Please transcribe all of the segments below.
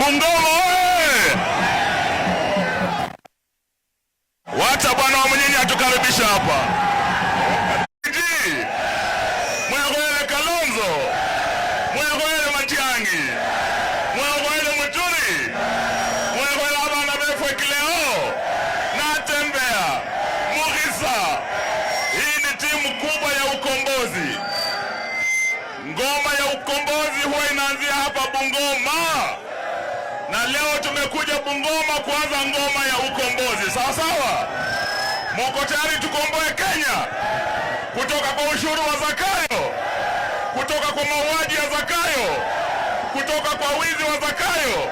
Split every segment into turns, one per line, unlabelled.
Bungoma oye! Wacha bwana wa Mnyinyi atukaribisha hapa. Mwegoele Kalonzo, mwegoele Matiang'i, mwegoele Muturi, mwegoele abana befwe kileo Natembea Mugisa. Hii ni timu kubwa ya ukombozi. Ngoma ya ukombozi huwa inaanzia hapa Bungoma, na leo tumekuja Bungoma kuanza ngoma ya ukombozi. Sawa sawa, muko tayari tukomboe Kenya kutoka kwa ushuru wa Zakayo, kutoka kwa mauaji ya Zakayo, kutoka kwa wizi wa Zakayo?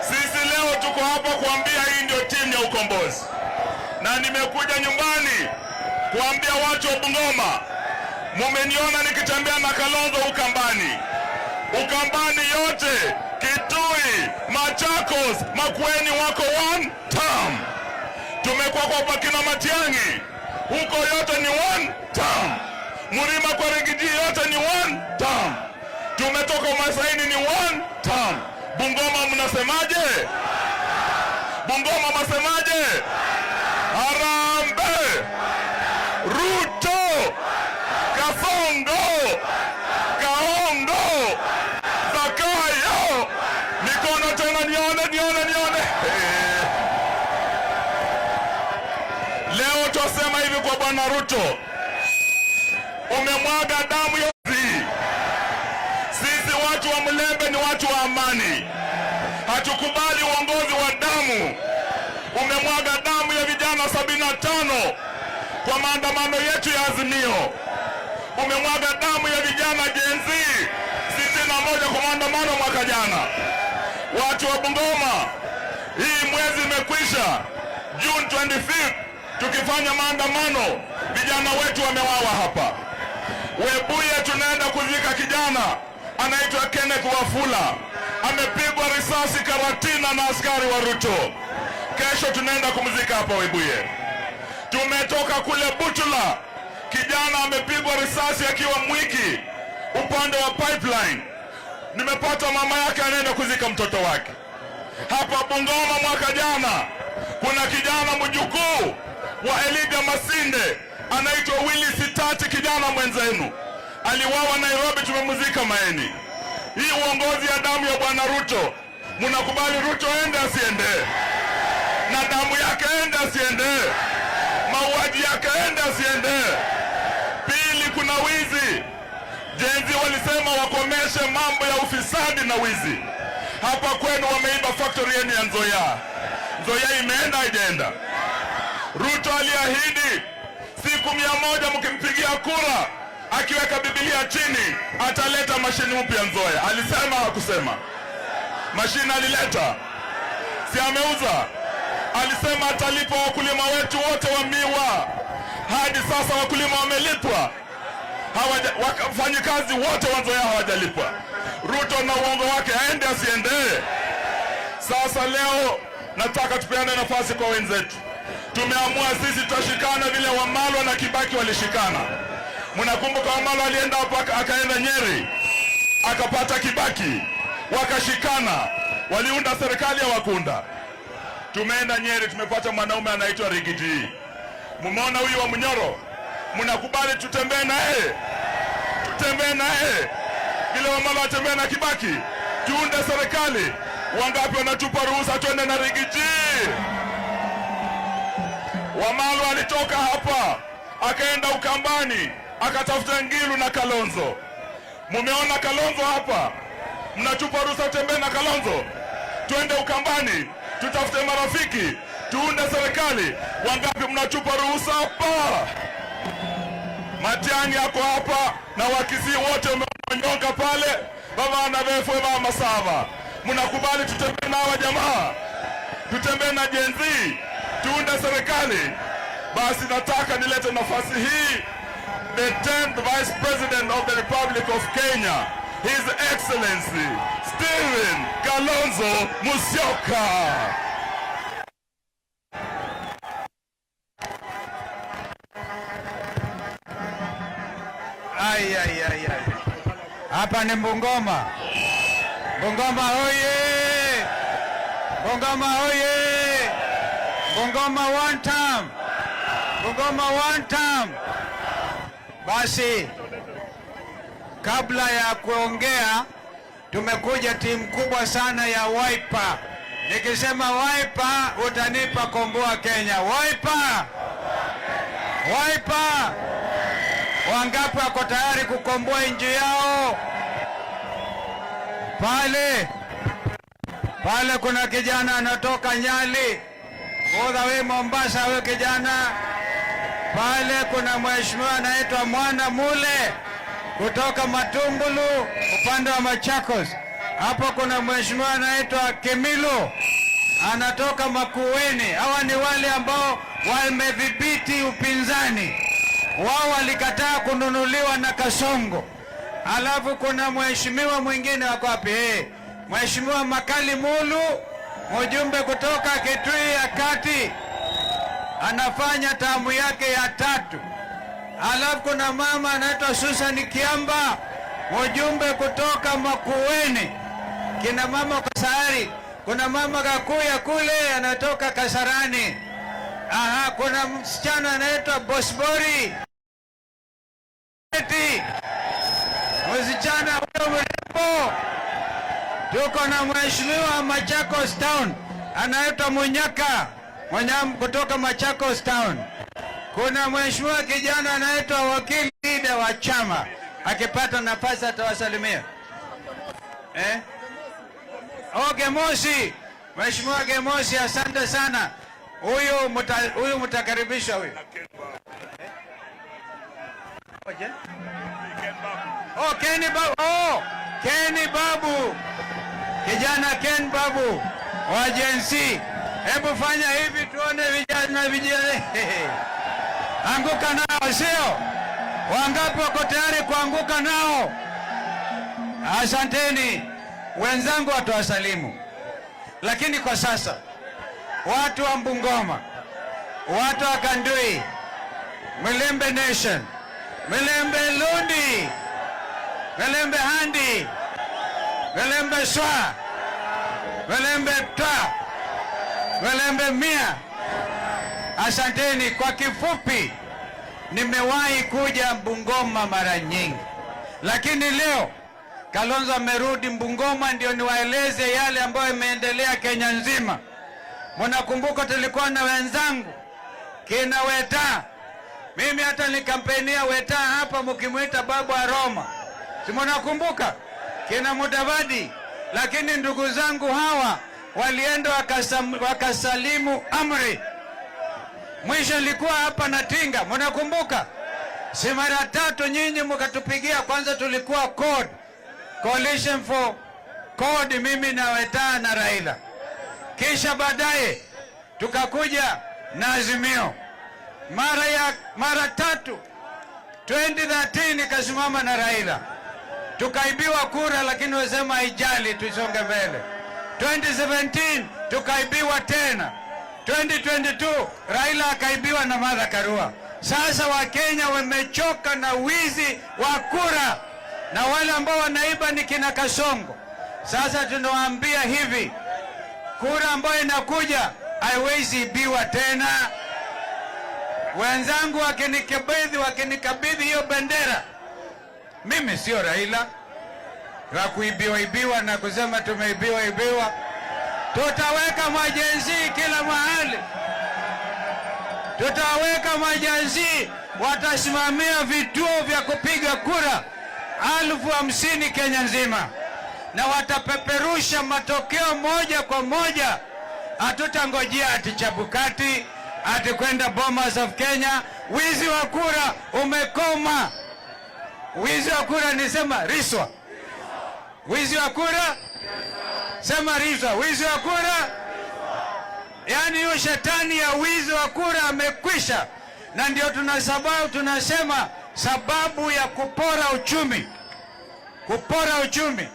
Sisi leo tuko hapa kuambia hii ndio timu ya ukombozi, na nimekuja nyumbani kuambia watu wa Bungoma, mumeniona nikitembea na Kalonzo Ukambani. Ukambani yote, Kitui, Machakos, Makueni wako one term. Tumekuwa kwa Bakina Matiang'i, huko yote ni one term. Mlima kwa Riggy G yote ni one term. Tumetoka Umasaini ni one term. Bungoma mnasemaje? Bungoma mnasemaje? Harambee! Ruto, Kasongo, Kaongo, Zakayo, mikono tena nione, nione, nione. Leo twasema hivi kwa bwana Ruto, umemwaga damu ya sisi. Watu wa Mlembe ni watu wa amani, hatukubali uongozi wa damu. Umemwaga damu ya vijana 75 kwa maandamano yetu ya Azimio. Umemwaga damu ya vijana Gen Z 61 kwa maandamano mwaka jana. Watu wa Bungoma, hii mwezi imekwisha, June 25 tukifanya maandamano, vijana wetu wamewawa hapa Webuye. Tunaenda kuzika kijana anaitwa Kenneth Wafula, amepigwa risasi Karatina na askari wa Ruto. Kesho tunaenda kumzika hapa Webuye. Tumetoka kule Butula, kijana amepigwa risasi akiwa Mwiki upande wa Pipeline. Nimepata mama yake anaenda kuzika mtoto wake. Hapa Bungoma mwaka jana, kuna kijana mjukuu wa Elijah Masinde anaitwa Willy Sitati, kijana mwenzenu aliwawa Nairobi, tumemzika Maeni. Hii uongozi ya damu ya bwana Ruto, mnakubali Ruto ende asiende? Na damu yake ende asiende? Mauaji yake ende asiende? Pili, kuna wizi. Gen Z walisema wakomeshe mambo ya ufisadi na wizi. Hapa kwenu wameiba factory yenu ya Nzoia. Nzoia imeenda haijaenda? Ruto aliahidi siku 100 mkimpigia kura, akiweka Biblia chini ataleta mashini mpya Nzoia. Alisema hakusema? Mashini alileta, si ameuza? Alisema atalipa wakulima wetu wote wa miwa. Hadi sasa wakulima wamelipwa? Wafanyikazi wote wa Nzoia hawajalipwa. Ruto na uongo wake aende asiende? Sasa leo nataka tupeane nafasi kwa wenzetu. Tumeamua sisi tutashikana vile Wamalwa na Kibaki walishikana. Mnakumbuka Wamalwa alienda hapo akaenda Nyeri akapata Kibaki, wakashikana, waliunda serikali ya Wakunda. Tumeenda Nyeri tumepata mwanaume anaitwa Riggy G. Mumeona huyu wa Munyoro? Mnakubali tutembee naye? Tutembee naye vile Wamalwa atembee na Kibaki, tuunde serikali. Wangapi wanatupa ruhusa twende na Riggy G? Wamalwa alitoka hapa akaenda Ukambani akatafuta Ngilu na Kalonzo. Mumeona Kalonzo hapa? Mnatupa ruhusa tutembee na Kalonzo? Twende Ukambani tutafute marafiki tuunde serikali. Wangapi mnatupa ruhusa hapa? Matiang'i yako hapa na Wakisii wote umenyonga pale, baba befwe ba masava. Mnakubali tutembee na hawa jamaa, tutembee na Gen Z, tuunde serikali? Basi nataka nilete nafasi hii the 10th Vice President of the Republic of Kenya, His Excellency Stephen Kalonzo Musyoka.
Ai, ai, ai, ai. Hapa ni Bungoma. Bungoma oye! Bungoma oye! Bungoma one time! Bungoma one time! Basi, kabla ya kuongea, tumekuja timu kubwa sana ya Wiper. Nikisema Wiper utanipa Komboa Kenya. Wiper! Wiper! Wangapi wako tayari kukomboa nchi yao? Pale pale kuna kijana anatoka Nyali, all the way Mombasa, huyo kijana pale. Kuna mheshimiwa anaitwa Mwana Mule kutoka Matumbulu upande wa Machakos. Hapo kuna mheshimiwa anaitwa Kimilu anatoka Makueni. Hawa ni wale ambao wamedhibiti upinzani, wao walikataa kununuliwa na Kasongo. Alafu kuna mheshimiwa mwingine wako wapi? Hey, Mheshimiwa Makali Mulu, mjumbe kutoka Kitui ya Kati, anafanya term yake ya tatu. Alafu kuna mama anaitwa Susan Kiamba, mjumbe kutoka Makueni. Kina mama Kasari, kuna mama Kakuya kule anatoka Kasarani. Aha, kuna msichana anaitwa Bosibori, msichana huyo mrembo. Tuko na mheshimiwa Machakos Town anaitwa Munyaka Munyam kutoka Machakos Town. Kuna mheshimiwa kijana anaitwa wakili leader wa chama, akipata nafasi atawasalimia. Eh? Oh, Gemosi. Mheshimiwa Gemosi, asante sana. Huyu mtakaribisha huyu. Oje? Oh, Kenny Babu. Oh, Kenny Babu. Kijana Ken Babu wa Gen Z. Hebu fanya hivi tuone vijana vijana. Anguka nao, sio? Wangapi wako tayari kuanguka nao? Asanteni wenzangu, watawasalimu, lakini kwa sasa watu wa Bungoma, watu wa Kandui, Mulembe Nation, Mulembe Lundi, Mulembe Handi, Mulembe Swa, Mulembe Twa, Mulembe Mia. Asanteni. Kwa kifupi, nimewahi kuja Bungoma mara nyingi, lakini leo Kalonzo amerudi Bungoma ndio niwaeleze yale ambayo imeendelea Kenya nzima. Mnakumbuka tulikuwa na wenzangu kina Weta, mimi hata nikampenia Weta hapa, mkimwita babu wa Roma, si mnakumbuka kina Mudavadi? Lakini ndugu zangu hawa walienda wakasalimu amri. Mwisho nilikuwa hapa na Tinga, mnakumbuka? Si mara tatu nyinyi mkatupigia. Kwanza tulikuwa CORD, Coalition for CORD, mimi na Weta na Raila, kisha baadaye tukakuja na Azimio mara tatu. 2013 ikasimama na Raila, tukaibiwa kura, lakini wasema haijali, tusonge mbele. 2017 tukaibiwa tena. 2022 Raila akaibiwa na Martha Karua. Sasa Wakenya wamechoka na wizi wa kura, na wale ambao wanaiba ni kina Kasongo. Sasa tunawaambia hivi, kura ambayo inakuja haiwezi ibiwa tena. Wenzangu wakinikabidhi hiyo bendera, mimi sio Raila wa kuibiwa ibiwa na kusema tumeibiwa ibiwa. Tutaweka ma-Gen Z kila mahali, tutaweka ma-Gen Z watasimamia vituo vya kupiga kura 50,000 Kenya nzima, na watapeperusha matokeo moja kwa moja. Hatutangojea ati Chebukati ati kwenda Bomas of Kenya. Wizi wa kura umekoma. Wizi wa kura nisema riswa. Wizi wa kura sema riswa. Wizi wa kura, yaani hiyo shetani ya wizi wa kura amekwisha, na ndio tuna sababu tunasema sababu ya kupora uchumi, kupora uchumi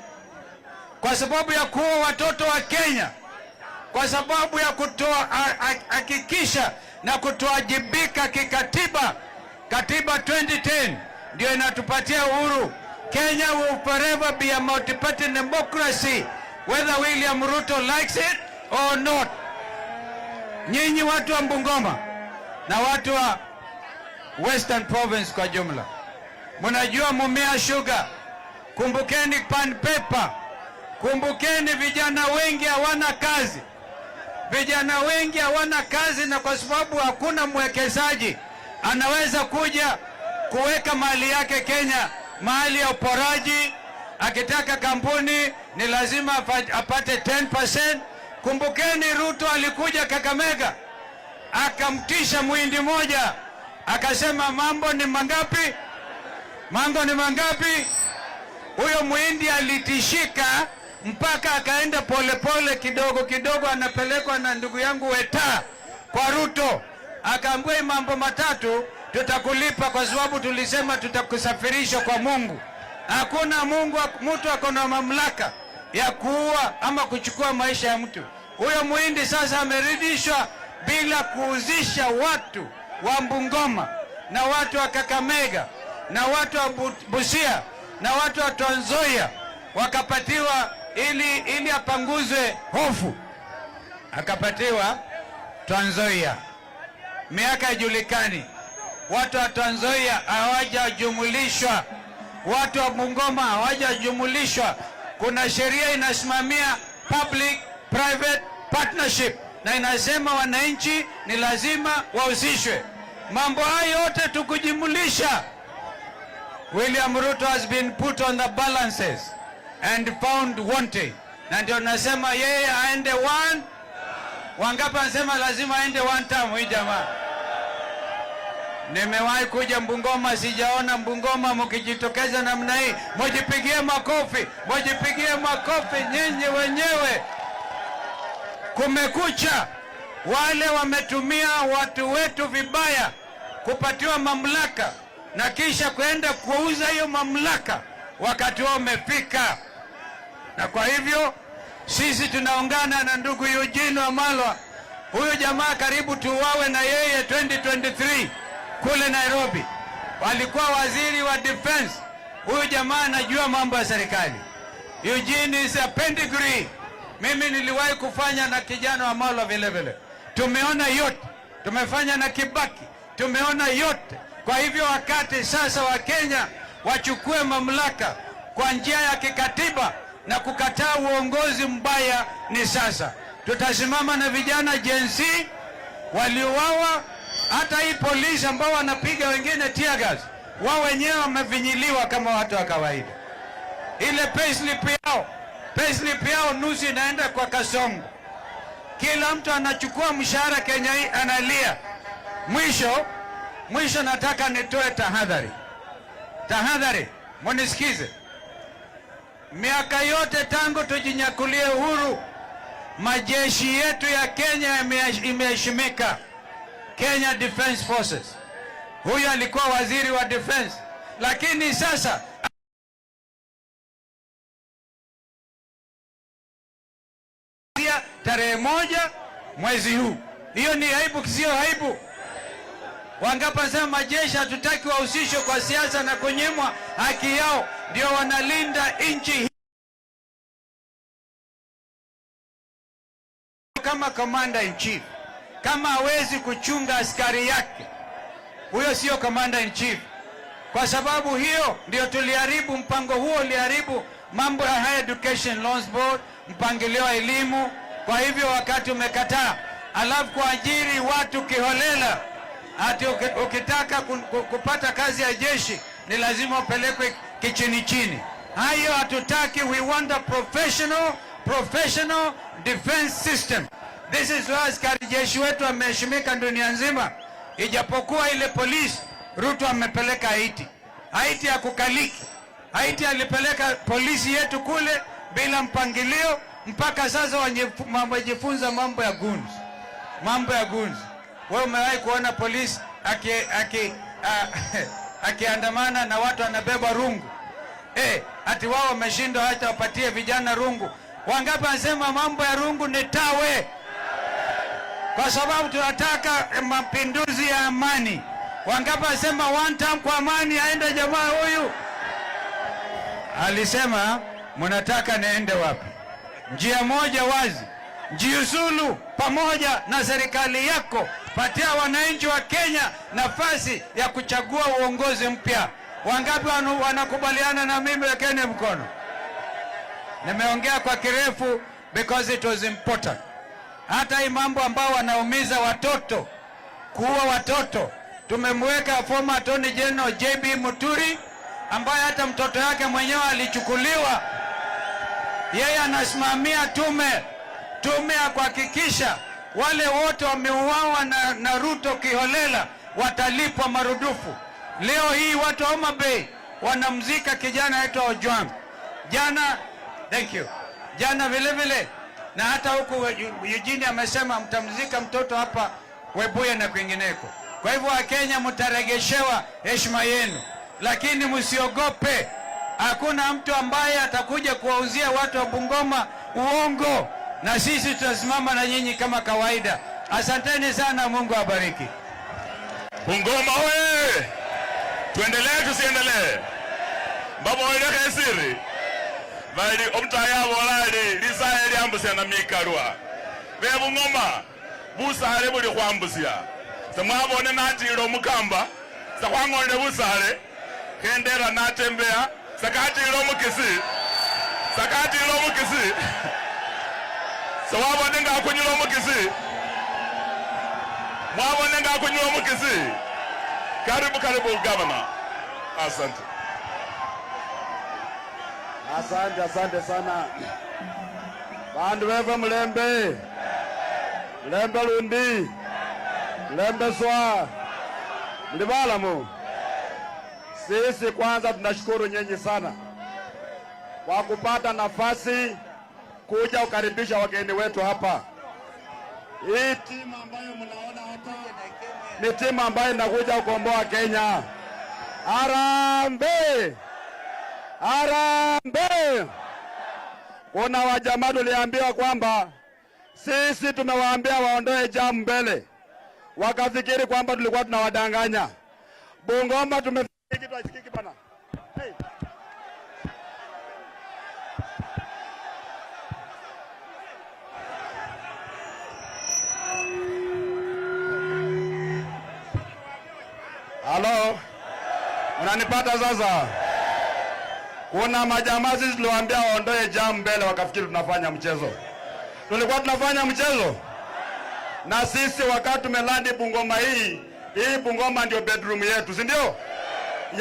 kwa sababu ya kuua watoto wa Kenya, kwa sababu ya kutoa hakikisha na kutoajibika kikatiba. Katiba 2010 ndio inatupatia uhuru. Kenya will forever be a multi-party democracy whether William Ruto likes it or not? Nyinyi watu wa Bungoma na watu wa Western Province kwa jumla, mnajua Mumia Sugar, kumbukeni Pan Paper, kumbukeni vijana wengi hawana kazi, vijana wengi hawana kazi, na kwa sababu hakuna mwekezaji anaweza kuja kuweka mali yake Kenya, mahali ya uporaji. Akitaka kampuni ni lazima apate 10%. Kumbukeni Ruto alikuja Kakamega akamtisha muhindi moja, akasema mambo ni mangapi? Mambo ni mangapi? Huyo muhindi alitishika mpaka akaenda polepole kidogo kidogo, anapelekwa na ndugu yangu Weta kwa Ruto, akaambiwa hii mambo matatu tutakulipa kwa sababu tulisema tutakusafirisha kwa Mungu. Hakuna Mungu, mtu ako na mamlaka ya kuua ama kuchukua maisha ya mtu. Huyo muhindi sasa ameridhishwa bila kuuzisha watu wa Bungoma na watu wa Kakamega na watu wa Busia na watu wa Trans Nzoia wakapatiwa ili apanguzwe hofu, akapatiwa Trans Nzoia. Miaka haijulikani, watu wa Trans Nzoia hawajajumulishwa, watu wa Bungoma hawajajumulishwa. Kuna sheria inasimamia public private partnership na inasema wananchi ni lazima wahusishwe. Mambo hayo yote tukujumulisha, William Ruto has been put on the balances and found wanting, na ndio nasema yeye aende one. Wangapi anasema lazima aende one term? Huyu jamaa, nimewahi kuja Bungoma, sijaona Bungoma mkijitokeza namna hii. Mujipigie makofi, mujipigie makofi nyinyi wenyewe. Kumekucha, wale wametumia watu wetu vibaya kupatiwa mamlaka na kisha kwenda kuuza hiyo mamlaka, wakati wao umefika. Na kwa hivyo sisi tunaungana na ndugu Eugene Wamalwa. Huyu jamaa karibu tuuawe na yeye 2023 kule Nairobi, walikuwa waziri wa defense. Huyu jamaa anajua mambo ya serikali. Eugene is a pedigree. Mimi niliwahi kufanya na kijana Wamalwa vile vile, tumeona yote, tumefanya na Kibaki, tumeona yote. Kwa hivyo wakati sasa wa Kenya wachukue mamlaka kwa njia ya kikatiba na kukataa uongozi mbaya ni sasa. Tutasimama na vijana Gen Z waliuawa, hata hii polisi ambao wanapiga wengine tear gas, wao wenyewe wamefinyiliwa kama watu wa kawaida. Ile payslip yao nusu inaenda kwa Kasongo. Kila mtu anachukua mshahara Kenya hii analia. Mwisho mwisho, nataka nitoe tahadhari, tahadhari, munisikize. Miaka yote tangu tujinyakulie uhuru, majeshi yetu ya Kenya imeheshimika. Kenya Defence Forces, huyu alikuwa waziri wa defense, lakini sasa tarehe 1 mwezi huu. Hiyo ni aibu, sio aibu? Wangapi wanasema majeshi hatutaki wahusishwe kwa siasa na kunyimwa haki yao, ndio wanalinda nchi hii. Kama commander in chief, kama hawezi kuchunga askari yake, huyo sio commander in chief. Kwa sababu hiyo ndio tuliharibu mpango huo, uliharibu mambo ya Higher Education Loans Board, mpangilio wa elimu. Kwa hivyo wakati umekataa, alafu kuajiri watu kiholela, ati ukitaka kupata kazi ya jeshi ni lazima upelekwe kichini chini. Hayo hatutaki. We want a professional defense system. This is why askari jeshi wetu ameheshimika dunia nzima, ijapokuwa ile polisi Ruto amepeleka Haiti. Haiti ya kukaliki. Haiti alipeleka polisi yetu kule bila mpangilio, mpaka sasa wamejifunza mambo ya guns, mambo ya guns. Wewe umewahi kuona polisi akiandamana na watu wanabeba rungu? Ati wao wameshindwa hata wapatie vijana rungu. Wangapi wanasema mambo ya rungu ni tawe? Kwa sababu tunataka mapinduzi ya amani. Wangapi wanasema one term kwa amani aende jamaa huyu? Alisema mnataka niende wapi? Njia moja wazi. Jiuzulu pamoja na serikali yako, patia wananchi wa Kenya nafasi ya kuchagua uongozi mpya. Wangapi wanakubaliana na mimi? Wekeni mkono. Nimeongea kwa kirefu because it was important. Hata hii mambo ambao wanaumiza watoto, kuua watoto, tumemweka former Attorney General JB Muturi ambaye hata mtoto yake mwenyewe alichukuliwa. Yeye anasimamia tume ya kuhakikisha wale wote wameuawa na Ruto kiholela watalipwa marudufu. Leo hii watu wa Homa Bay wanamzika kijana aitwa Ojwang. Jana, thank you. Jana vile vile na hata huku Eugene amesema mtamzika mtoto hapa Webuye na kwingineko. Kwa hivyo Wakenya, mtaregeshewa heshima yenu, lakini msiogope. Hakuna mtu ambaye atakuja kuwauzia watu wa Bungoma uongo, na sisi tutasimama na nyinyi kama kawaida. Asanteni sana, Mungu awabariki.
Bungoma oye! Tuendelee tusiendelee? Mbabolelekho esiri bali omutayi abola ali lisaye lyambusya namikalwa bebungoma busale buli khwambusya semwabone natile omukamba sekhwang'olele busale khendera natembeya sekatile omukisi sekatile omukisi sewabone nga akunyula omukisi mwabone nga akunyula omukisi. Karibu, karibu gavana. Asante.
Asante, asante sana bandu befwe, mulembe mulembe lundi mulembe swa muli balamu. Sisi kwanza tunashukuru nyinyi sana kwa kupata nafasi kuja kukaribisha wageni wetu hapa. Hii timu ambayo mnaona hapa ni timu ambayo inakuja kukomboa Kenya. Harambee! Harambee! Kuna wajamaa tuliambiwa kwamba sisi tumewaambia waondoe jamu mbele, wakafikiri kwamba tulikuwa tunawadanganya. Bungoma tumefikiri kitu hasikiki bana. Hey. Halo, unanipata sasa? Kuna majamaa sisi tuliwaambia waondoe jamu mbele, wakafikiri tunafanya mchezo. Tulikuwa tunafanya mchezo? Na sisi wakati tumelandi Bungoma hii, hii Bungoma ndio bedroom yetu, si ndio?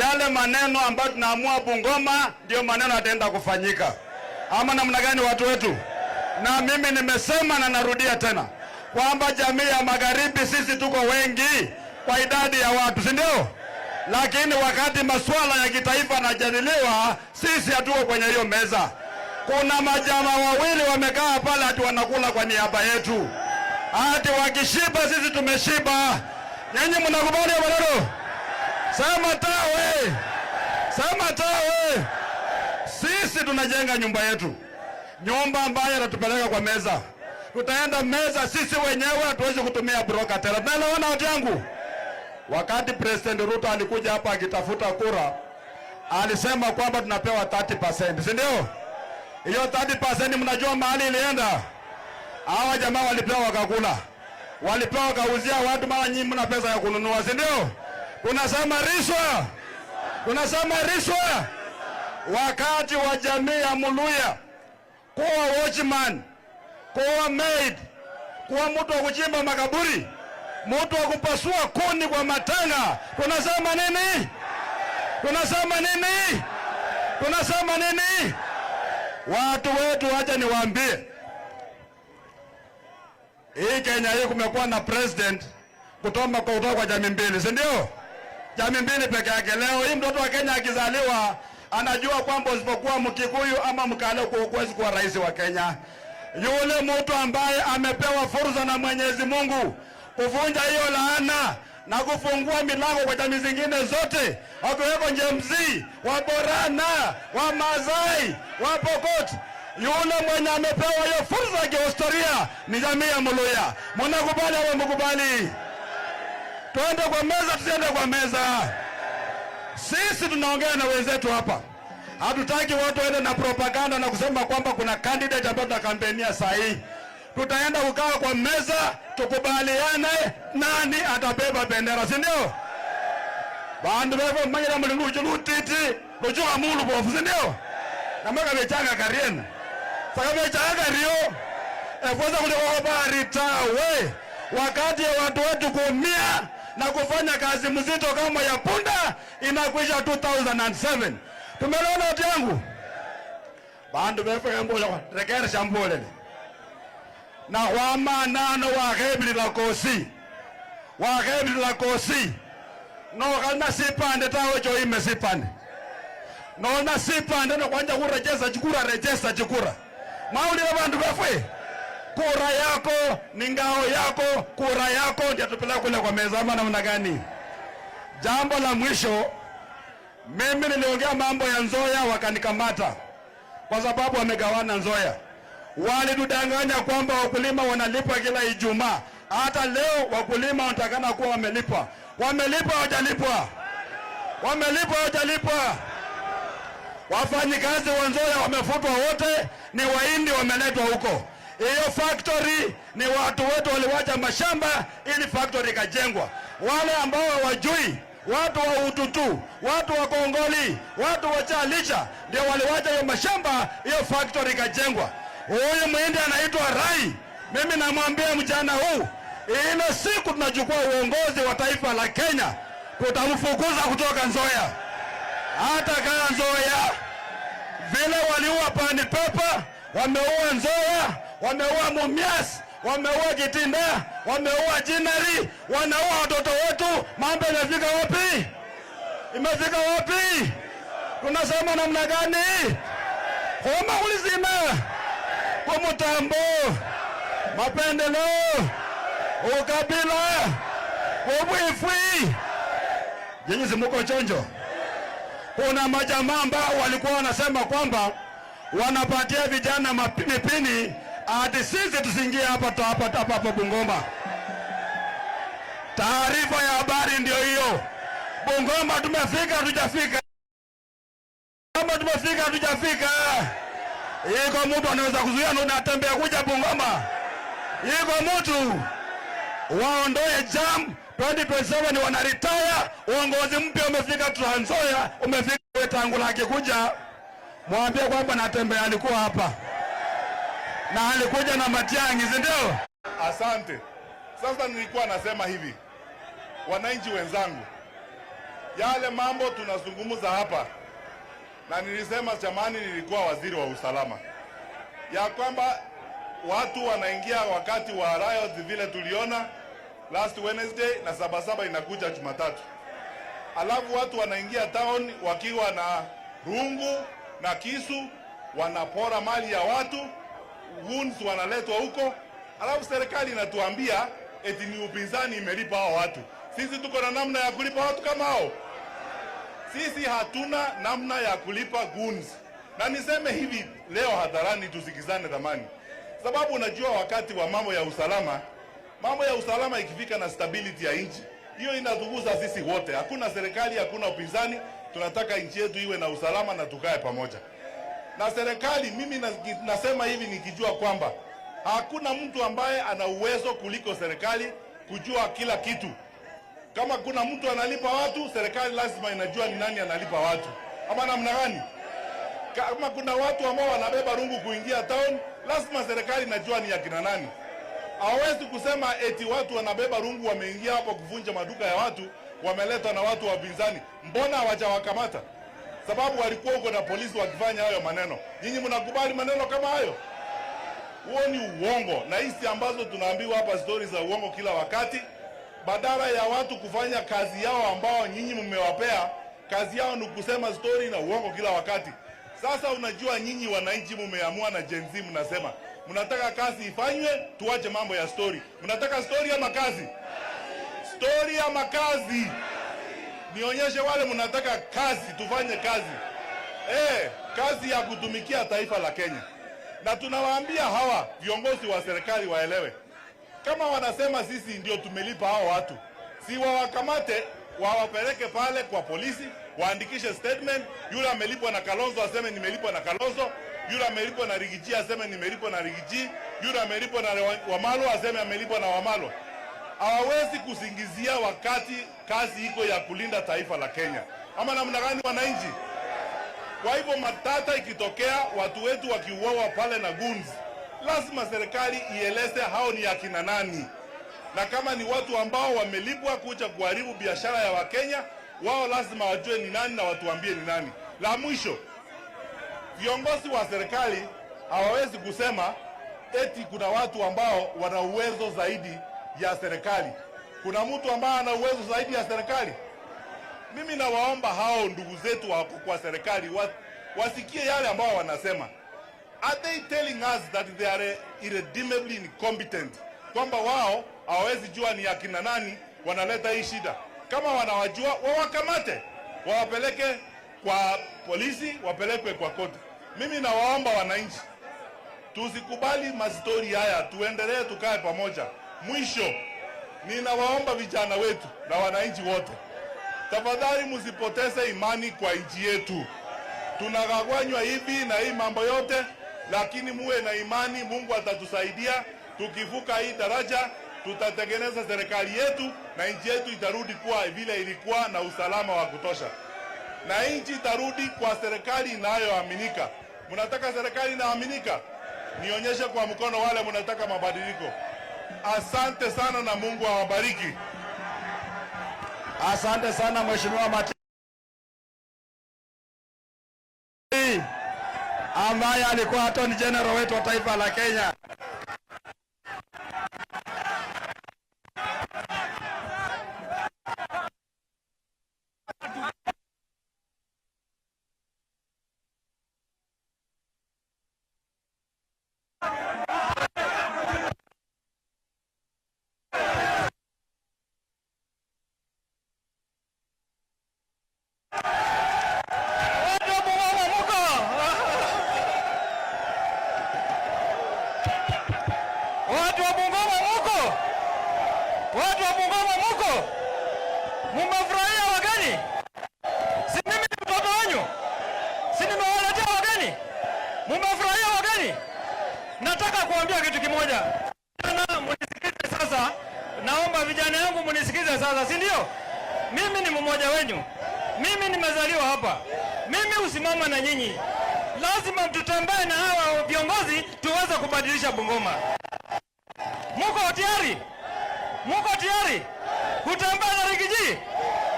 Yale maneno ambayo tunaamua Bungoma ndio maneno yataenda kufanyika, ama namna gani watu wetu? Na mimi nimesema na narudia tena kwamba jamii ya magharibi sisi tuko wengi kwa idadi ya watu, si ndio? Lakini wakati masuala ya kitaifa yanajadiliwa, sisi hatuko kwenye hiyo meza. Kuna majamaa wawili wamekaa pale ati wanakula kwa niaba yetu, ati wakishiba sisi tumeshiba. Nyinyi mnakubali hiyo maneno? Sema tawe, sema tawe. Sisi tunajenga nyumba yetu, nyumba ambayo inatupeleka kwa meza. Tutaenda meza sisi wenyewe, hatuwezi kutumia broker tena. Tunaelewana watu yangu? Wakati President Ruto alikuja hapa akitafuta kura, alisema kwamba tunapewa 30%, si ndio? Hiyo 30% mnajua mahali ilienda? Hawa jamaa walipewa wakakula, walipewa wakauzia watu, mara nyinyi mna pesa ya kununua, si ndio? Tunasema riswa, tunasema riswa. Wakati wa jamii ya Muluya kuwa watchman, kuwa maid, kuwa mtu wa kuchimba makaburi, mtu wa kupasua kuni kwa matanga, tunasema nini? Tunasema nini? Tunasema nini? Watu wetu, wacha niwaambie, hii Kenya hii kumekuwa na president kutoka kwa jamii mbili, si ndio? Jamii mbili peke yake. Leo hii mtoto wa Kenya akizaliwa anajua kwamba usipokuwa Mkikuyu ama Mkale huwezi kuwa rais wa Kenya. Yule mtu ambaye amepewa fursa na Mwenyezi Mungu kuvunja hiyo laana na kufungua milango kwa jamii zingine zote, wakiweko Gen Z, wa Borana, wa Mazai, wa Pokot, yule mwenye amepewa hiyo fursa ya kihistoria ni jamii ya Muluya. Mnakubali au mkubali? Twende kwa meza, tusiende kwa meza? Sisi tunaongea na wenzetu hapa, hatutaki watu waende na propaganda na kusema kwamba kuna candidate ambaye tunakampenia saa hii. Tutaenda kukaa kwa meza tukubaliane nani atabeba bendera, si ndio? Bandu befwe mumanyira muli luchu lutiti luchukha mulubofu, si ndio? Namwe kabechanga kariena sakabechanga kario efwesa khuli habari tawe. Wakati ya watu wetu kuumia na kufanya kazi mzito kama ya punda inakwisha 2007. Tumeona watu yangu bandu befwe mbola rekeresha mbolele na khwamanano wakhebilila kosi wakhebilila kosi nokhalina sipande tawe choime sipande nolina sipande nokhwanja khurejesa chikura rejesa chikura mwaulila bandu befwe kura yako ni ngao yako, kura yako ndio tupeleka kule kwa meza, ama namna gani? Jambo la mwisho, mimi niliongea mambo ya Nzoia wakanikamata kwa sababu wamegawana Nzoia. Walitudanganya kwamba wakulima wanalipwa kila Ijumaa. Hata leo wakulima wanatakana kuwa wamelipwa. Wamelipwa hawajalipwa? Wamelipwa hawajalipwa? Wafanyikazi wa Nzoia wamefutwa wote, ni Wahindi wameletwa huko. Hiyo factory ni watu wetu waliwacha mashamba ili factory ikajengwa. Wale ambao hawajui, watu wa Ututu, watu wa Kongoli, watu wa Chalicha ndio waliwacha hiyo mashamba, hiyo factory ikajengwa. Huyu muhindi anaitwa Rai. Mimi namwambia mjana huu, ile siku tunachukua uongozi wa taifa la Kenya, tutamfukuza kutoka Nzoia. Hata kaa Nzoia vile waliua Pan Paper, wameua Nzoia, wameua Mumias, wameua Kitinda, wameua Jinari, wanaua watoto wetu. Mambo imefika wapi? Imefika wapi? Tunasema namna gani? Homa kulizima kwa mutambo, mapendeleo, ukabila, ubwifwi. Nyinyi si muko chonjo? Kuna majamaa ambao walikuwa wanasema kwamba wanapatia vijana mipini ati sisi tusiingie hapa hapa hapa hapa Bungoma. Taarifa ya habari ndio hiyo. Bungoma tumefika, hatujafika? Kama tumefika, hatujafika? Iko mtu anaweza kuzuia na unatembea kuja Bungoma? Iko mtu waondoe jam 2027 wanaretire, uongozi mpya umefika Trans Nzoia, umefika. Wetangula akikuja mwambie kwamba Natembeya alikuwa hapa na alikuja na Matiang'i, si ndio?
Asante. Sasa nilikuwa nasema hivi, wananchi wenzangu, yale mambo tunazungumza hapa, na nilisema zamani, nilikuwa waziri wa usalama, ya kwamba watu wanaingia wakati wa riot vile tuliona last Wednesday na Sabasaba inakuja Jumatatu, alafu watu wanaingia town wakiwa na rungu na kisu, wanapora mali ya watu, goons wanaletwa huko, alafu serikali inatuambia eti ni upinzani imelipa hao watu. Sisi tuko na namna ya kulipa watu kama hao? Sisi hatuna namna ya kulipa goons. Na niseme hivi leo hadharani, tusikizane dhamani, sababu unajua wakati wa mambo ya usalama, mambo ya usalama ikifika na stability ya nchi hiyo inatugusa sisi wote. Hakuna serikali, hakuna upinzani, tunataka nchi yetu iwe na usalama na tukae pamoja na serikali. Mimi nasema hivi nikijua kwamba hakuna mtu ambaye ana uwezo kuliko serikali kujua kila kitu. Kama kuna mtu analipa watu, serikali lazima inajua ni nani analipa watu, ama namna gani? Kama kuna watu ambao wanabeba rungu kuingia town, lazima serikali inajua ni akina nani. Hawezi kusema eti watu wanabeba rungu wameingia hapo kuvunja maduka ya watu, wameletwa na watu wa upinzani. Mbona hawajawakamata? Sababu walikuwa huko na polisi wakifanya hayo maneno. Nyinyi mnakubali maneno kama hayo? Huo ni uongo, na hizi ambazo tunaambiwa hapa stori za uongo kila wakati, badala ya watu kufanya kazi yao ambao nyinyi mmewapea kazi yao ni kusema stori na uongo kila wakati. Sasa unajua nyinyi wananchi mumeamua na Gen Z mnasema mnataka kazi ifanywe, tuache mambo ya stori. Mnataka stori ama kazi? Stori ama kazi? Nionyeshe wale mnataka kazi, tufanye kazi. Kazi ya kutumikia taifa la Kenya. Na tunawaambia hawa viongozi wa serikali waelewe, kama wanasema sisi ndio tumelipa hao watu, si wawakamate wawapeleke pale kwa polisi, waandikishe statement. Yule amelipwa na Kalonzo aseme nimelipwa na Kalonzo, Yule amelipwa na Riggy G aseme nimelipwa na Riggy G. Yule amelipwa na Wamalwa aseme amelipwa na Wamalwa. Hawawezi kusingizia wakati kazi iko ya kulinda taifa la Kenya, ama namna gani, wananchi? Kwa hivyo matata ikitokea, watu wetu wakiuawa pale na goons, lazima serikali ieleze hao ni akina nani, na kama ni watu ambao wamelipwa kuja kuharibu biashara ya Wakenya, wao lazima wajue ni nani na watuambie ni nani. La mwisho, viongozi wa serikali hawawezi kusema eti kuna watu ambao wana uwezo zaidi ya serikali. Kuna mtu ambaye ana uwezo zaidi ya serikali? Mimi nawaomba hao ndugu zetu wako kwa serikali wasikie yale ambao wanasema. Are they telling us that they are irredeemably incompetent? Kwamba wao hawawezi jua ni akina nani wanaleta hii shida. Kama wanawajua wawakamate, wawapeleke kwa polisi, wapelekwe kwa koti. Mimi nawaomba wananchi, tusikubali mastori haya, tuendelee tukae pamoja. Mwisho, ninawaomba vijana wetu na wananchi wote, tafadhali msipoteze imani kwa nchi yetu. Tunagawanywa hivi na hii mambo yote, lakini muwe na imani, Mungu atatusaidia. Tukivuka hii daraja, tutatengeneza serikali yetu na nchi yetu itarudi kuwa vile ilikuwa na usalama wa kutosha, na nchi itarudi kwa serikali inayoaminika. Mnataka serikali inayoaminika? Nionyeshe kwa mkono wale mnataka mabadiliko. Asante sana na Mungu awabariki.
Asante sana, Mheshimiwa Matiang'i ambaye alikuwa Attorney General wetu wa taifa la Kenya.
Watu wa Bungoma muko? Watu wa Bungoma muko? Watu wa Bungoma muko? Mumefurahia wageni? Si mimi ni mtoto wenyu? Si nimewaletea wageni? Mumefurahia wageni? Nataka kuambia kitu kimoja. Vijana munisikize sasa. Naomba vijana yangu munisikize sasa, si ndio? Mimi ni mmoja wenyu. Mimi nimezaliwa hapa. Mimi husimama na nyinyi. Lazima tutembee na hawa viongozi tuweze kubadilisha Bungoma. Muko tayari? Muko tayari kutembea na Riggy G?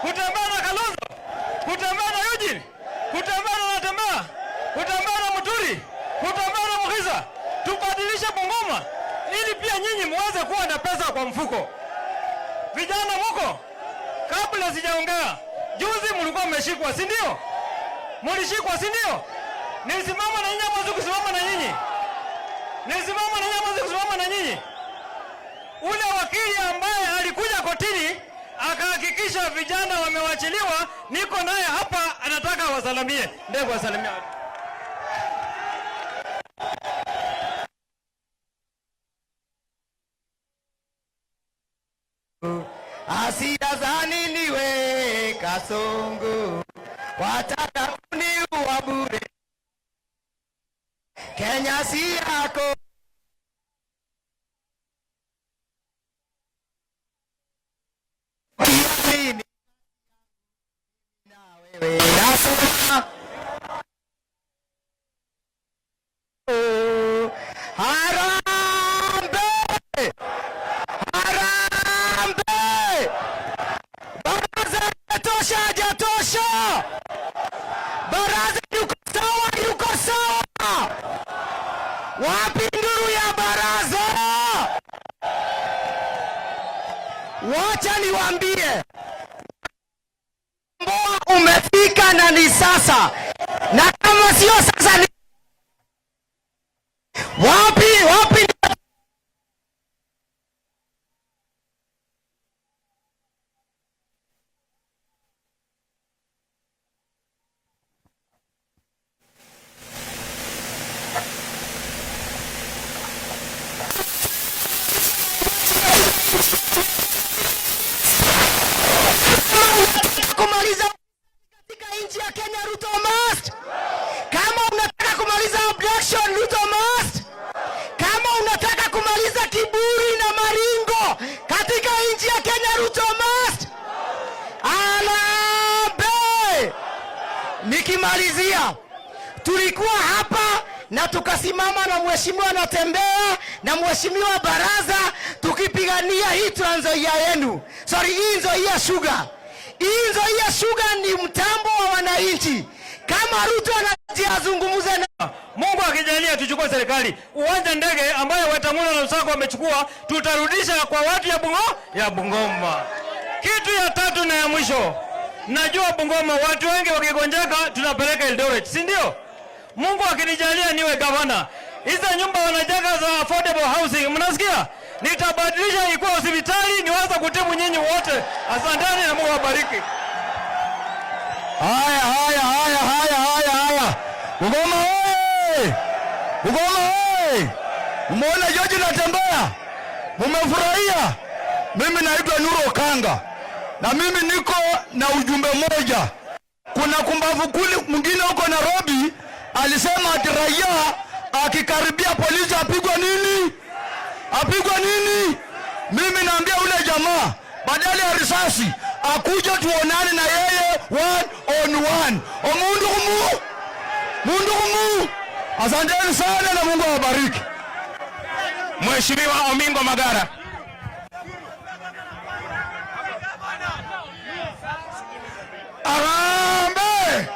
Kutembea na Kalonzo? Kutembea na Eugene? Kutembea na Natembeya? Kutembea na Muturi? Kutembea na Mukhisa? Tubadilishe Bungoma ili pia nyinyi muweze kuwa na pesa kwa mfuko. Vijana muko? Kabla sijaongea, juzi mlikuwa mmeshikwa, si ndio? Mlishikwa, si ndio? Nilisimama na nyinyi ama sikusimama na nyinyi? Nilisimama na nyinyi ama sikusimama na nyinyi? Ule wakili ambaye alikuja kotini akahakikisha vijana wamewachiliwa, niko naye hapa, anataka wasalamie. Ndevu wasalimia watu.
Hasira za nini we Kasongo, wataka kuniua bure. Kenya si yako. Mimi na wewe nasema harambee, harambee! Baraza tosha, hajatosha. Baraza yuko sawa, yuko sawa. Wapi nduru ya baraza? Wacha niwaambie, mboa umefika na ni sasa, na kama sio sasa ni wapi? Wapi? Kumaliza katika nchi ya Kenya, Ruto must. Kama unataka Kumaliza kiburi na maringo katika nchi ya Kenya. Ruto must. Harambee! Nikimalizia, tulikuwa hapa na tukasimama na mheshimiwa Natembeya na mheshimiwa Baraza tukipigania hii Trans Nzoia yenu, sorry, hii Nzoia Sugar. Hii Nzoia Sugar ni mtambo wa wananchi. Kama Ruto anazungumza na
Mungu akijalia tuchukue serikali. Uwanja ndege ambayo Wetangula na Lusaka wamechukua tutarudisha kwa watu ya Bungoma. Kitu ya tatu na ya mwisho, najua Bungoma watu wengi wakigonjeka tunapeleka Eldoret, si ndio? Mungu akinijalia niwe gavana, hizo nyumba wanajenga za affordable housing, mnasikia? Nitabadilisha ikuwa hospitali niweze kutibu nyinyi wote. Asanteni na Mungu awabariki.
Haya, haya, haya, haya, haya, haya. Bungoma oye! Bungoma oye! Umeona George Natembeya? Mumefurahia? Mimi naitwa Nuru Okanga na mimi niko na ujumbe mmoja. Kuna kumbavu kuli mwingine huko Nairobi alisema ati raia akikaribia polisi apigwa nini? Apigwa nini? Mimi naambia ule jamaa badala ya risasi akuje tuonane na yeye one on one. Omundu kumu mundu kumu. Asanteni sana na Mungu awabariki.
Mheshimiwa Omingo Magara.
Harambee!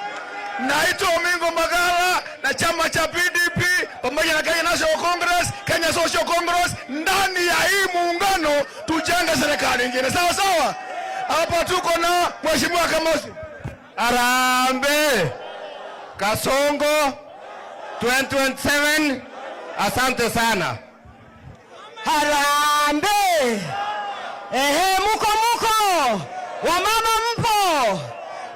Naitwa Omingo Magara na chama cha PDP pamoja na Kenya National Congress, Kenya Social Congress, ndani ya hii muungano tujenge serikali nyingine. Sawa sawa. Hapa tuko na Mheshimiwa Kamosi.
Harambee! Kasongo 2027, asante sana.
Harambee! Ehe, muko muko, wamama mpo?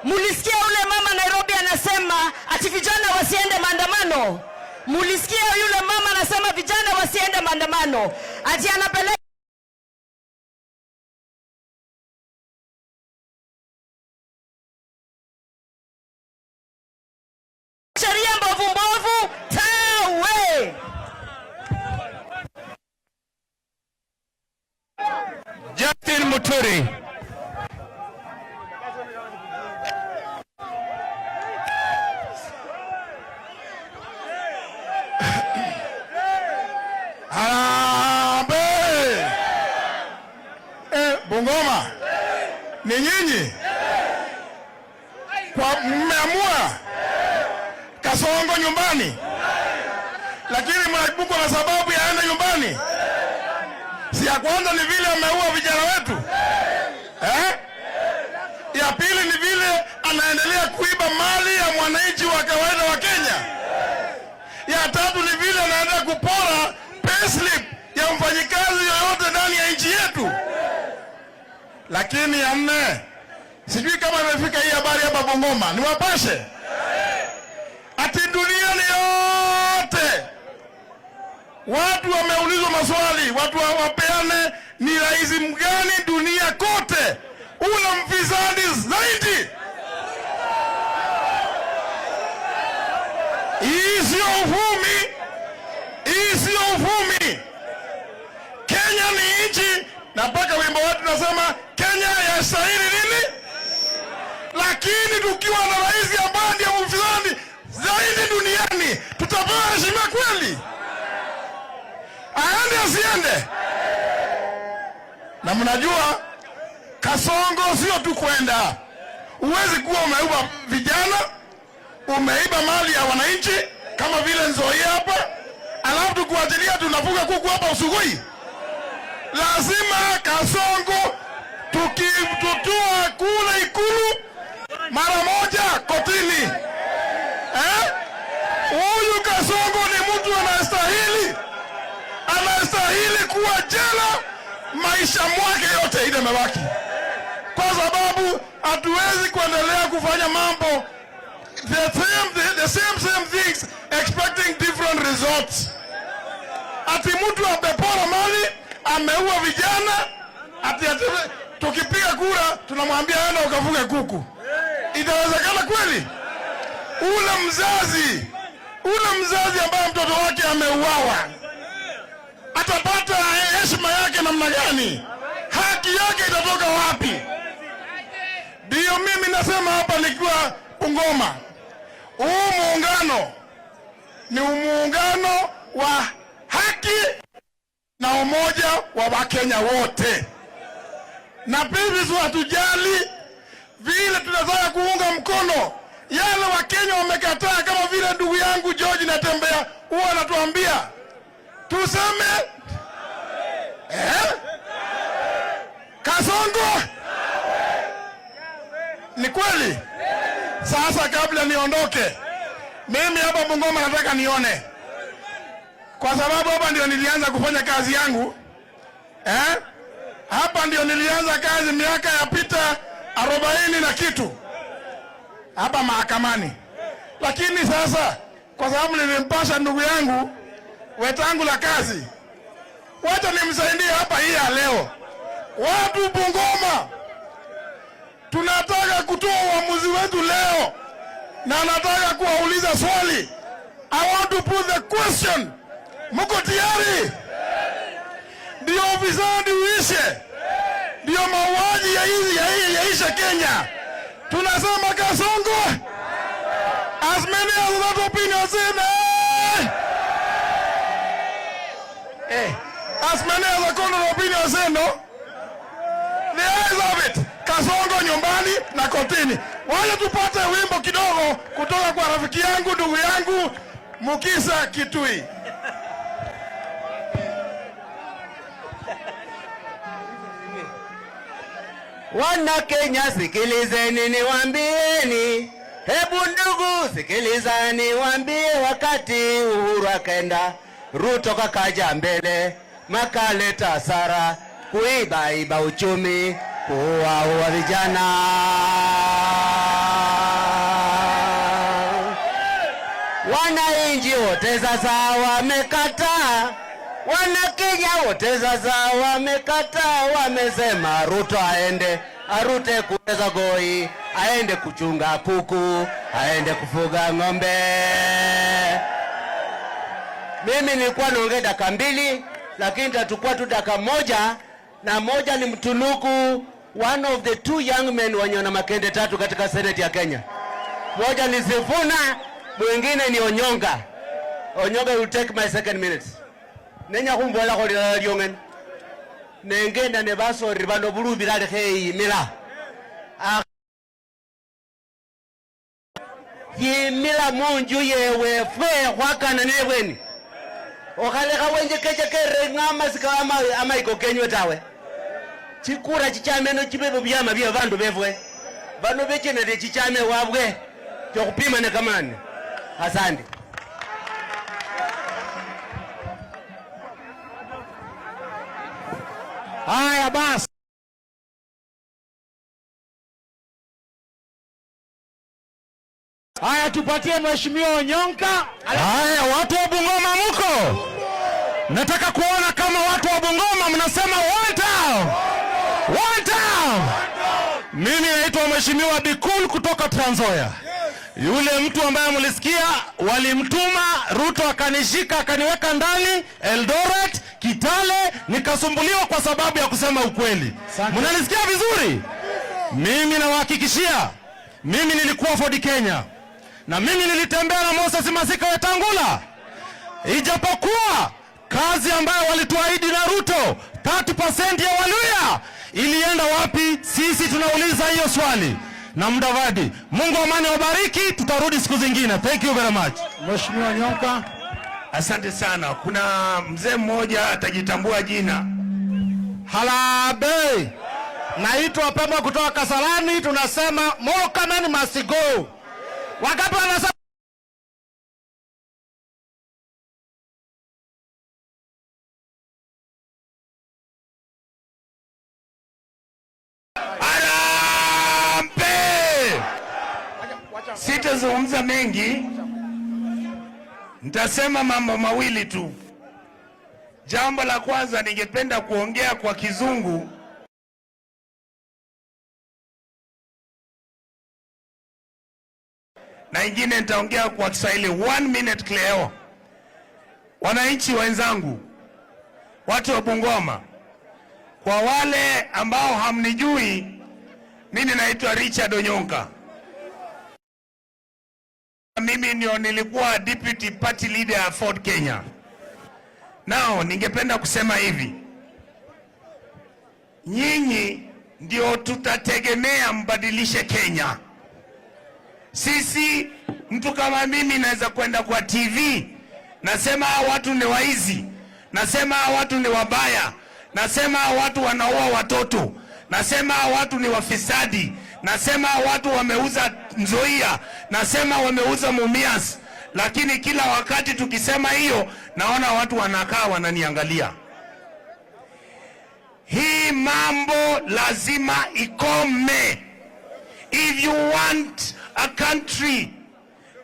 Mulisikia ule mama Nairobi anasema ati vijana wasiende maandamano? Mulisikia yule mama anasema vijana wasiende maandamano, ati anapeleka sheria mbovu mbovu tawe.
Justin Muturi.
Harambee! Bungoma ni nyinyi kwa mmeamua Kasongo nyumbani, lakini mnaibuka na sababu ya aende nyumbani. Si ya kwanza ni vile ameua vijana wetu, eh? Ya pili ni vile anaendelea kuiba mali ya mwananchi wa kawaida wa Kenya. Ya tatu ni vile anaendelea kupora payslip ya mfanyikazi yoyote ndani ya nchi yetu. Lakini ya nne, sijui kama imefika hii habari hapa Bungoma, niwapashe ati duniani yote watu wameulizwa maswali, watu wapeane ni rais mgani dunia kote ule mfisadi zaidi. Hii sio uvumi, hii sio uvumi. Kenya ni nchi na mpaka wimbo wetu tunasema Kenya yastahili nini, lakini tukiwa na rais ambaye ndiye mfisadi zaidi duniani tutapewa heshima kweli? Aende asiende? Na mnajua Kasongo sio tu kwenda, huwezi kuwa umeiba vijana, umeiba mali ya wananchi kama vile Nzoia hapa, alafu tukuachilia tunafuga kuku hapa Usugui. Lazima Kasongo tukimtutua kule Ikulu mara moja kotini. Eh? Huyu Kasongo ni mtu anastahili kuwa jela maisha mwake yote ile imebaki, kwa sababu hatuwezi kuendelea kufanya mambo the same things expecting different results. Ati mtu amepora mali, ameua vijana, ati tukipiga kura tunamwambia enda ukafuge kuku. Itawezekana kweli? Ule mzazi ambaye mtoto wake ameuawa atapata
Namna gani? Haki yake itatoka wapi? Ndiyo mimi nasema hapa nikiwa Bungoma, huu muungano ni muungano wa haki na umoja wa Wakenya wote, na pili, hatujali vile tunataka kuunga mkono yale Wakenya wamekataa, kama vile ndugu yangu George Natembea huwa anatuambia tuseme, eh? Kasongo ni kweli. Sasa kabla niondoke, mimi hapa Bungoma nataka nione, kwa sababu hapa ndio nilianza kufanya kazi yangu, eh? Hapa ndio nilianza kazi miaka ya pita 40 na kitu hapa mahakamani, lakini sasa kwa sababu nilimpasha ndugu yangu Wetangula kazi, wacha nimsaidie hapa hii ya leo. Watu Bungoma tunataka kutoa uamuzi wetu leo, na nataka kuwauliza swali. I want to put the question, mko tayari? Ndio ufisadi uishe, ndio mauaji ya hizi ya hii yaishe Kenya. Tunasema Kasongo, as many as that opinion say no. Eh, as many as the contrary opinion say no. The ayes have it. Kasongo nyumbani na kotini. Wacha tupate wimbo kidogo kutoka kwa rafiki yangu, ndugu yangu Mukisa Kitui.
Wana Kenya, sikilizeni niwaambieni, hebu ndugu sikilizani niwaambie, wakati Uhuru akaenda, Ruto kakaja mbele, makaleta hasara, kuiba iba uchumi, kuua vijana. Wananchi wote sasa wamekataa, wana Kenya wote sasa wamekataa, wamesema Ruto aende arute kuweza goi, aende kuchunga kuku, aende kufuga ng'ombe. Mimi nilikuwa naongea dakika 2, lakini tachukua tu dakika 1, na moja ni mtunuku one of the 2 young men wenye wana makende 3 katika Senate ya Kenya. Moja ni Sifuna, mwingine ni Onyonga. Onyonga will take my second minute. Nenya kumbola ko lila lyongen. Nengenda ne basori bano bulubira lekhe yimila. Yimila munju yewe fwe khwakana ne bweni. Okhalekha wenje keche kere ng'ama sika amaiko kenywe tawe. Chikura chichameno chibe byama bya bandu befwe. Bano bechenere chichame wabwe. Chokupima ne kamani. Asante.
Haya basi. Haya, tupatie Mheshimiwa Onyonka.
Haya, watu wa Bungoma mko? Nataka kuona kama watu wa Bungoma mnasema one town. One town. Mimi naitwa Mheshimiwa Bikul kutoka Trans Nzoia. Yule mtu ambaye mlisikia walimtuma Ruto akanishika akaniweka ndani Eldoret, Kitale, nikasumbuliwa kwa sababu ya kusema ukweli. Mnanisikia vizuri? Mimi nawahakikishia, mimi nilikuwa Ford Kenya na mimi nilitembea na Moses Masika Wetangula. Ijapokuwa kazi ambayo walituahidi na Ruto 30% ya Waluya ilienda wapi? Sisi tunauliza hiyo swali. Na Mudavadi, Mungu amani wabariki, tutarudi siku zingine. Thank you very much.
Mheshimiwa Nyonka.
Asante sana. Kuna mzee mmoja atajitambua jina.
Harambee. Naitwa Pemba kutoka Kasarani, tunasema Murkomen must go. Wangapi wanasema
Harambee! Sitazungumza mengi, nitasema mambo mawili tu. Jambo la kwanza, ningependa kuongea kwa Kizungu na ingine nitaongea kwa Kiswahili. 1 minute Cleo. Wananchi wenzangu, watu wa Bungoma, Kwa wale ambao hamnijui, mimi naitwa Richard Onyonka. Mimi ndio nilikuwa deputy party leader ya Ford Kenya. Now, ningependa kusema hivi. Nyinyi ndio tutategemea mbadilishe Kenya. Sisi, mtu kama mimi naweza kwenda kwa TV, nasema hawa watu ni waizi, nasema hawa watu ni wabaya, nasema hawa watu wanaua watoto, nasema hawa watu ni wafisadi, nasema hawa watu wameuza Nzoia, nasema wameuza Mumias. Lakini kila wakati tukisema hiyo, naona watu wanakaa wananiangalia. Hii mambo lazima ikome. If you want a country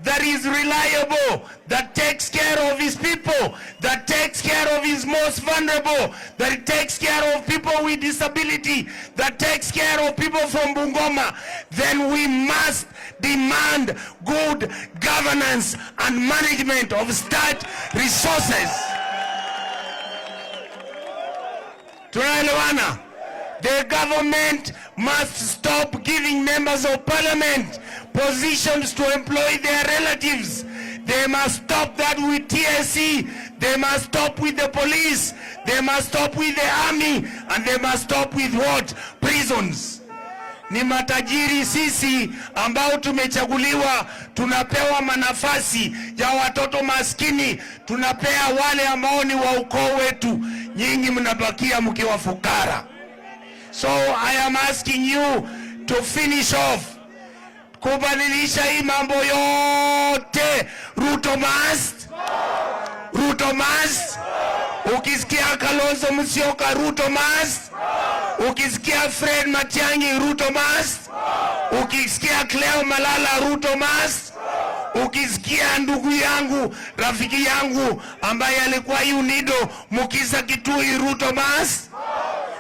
that is reliable, that takes care of his people, that takes care of his most vulnerable, that takes care of people with disability, that takes care of people from Bungoma, then we must demand good governance and management of state resources. Tunaelewana? The government must stop giving members of parliament positions to employ their relatives. They must stop that with TSC. They must stop with the police. They must stop with the army. And they must stop with what? Prisons. Ni matajiri sisi ambao tumechaguliwa, tunapewa manafasi ya watoto maskini, tunapea wale ambao ni wa ukoo wetu. Nyinyi mnabakia mkiwa fukara. So I am asking you to finish off kubadilisha hii mambo yote. Ruto must, Ruto must. Ukisikia Kalonzo Musyoka, Ruto must. Ukisikia Fred Matiang'i, Ruto must. Ukisikia Cleo Malala, Ruto must. Ukisikia ndugu yangu, rafiki yangu ambaye alikuwa UNIDO, Mukisa Kitui, Ruto must.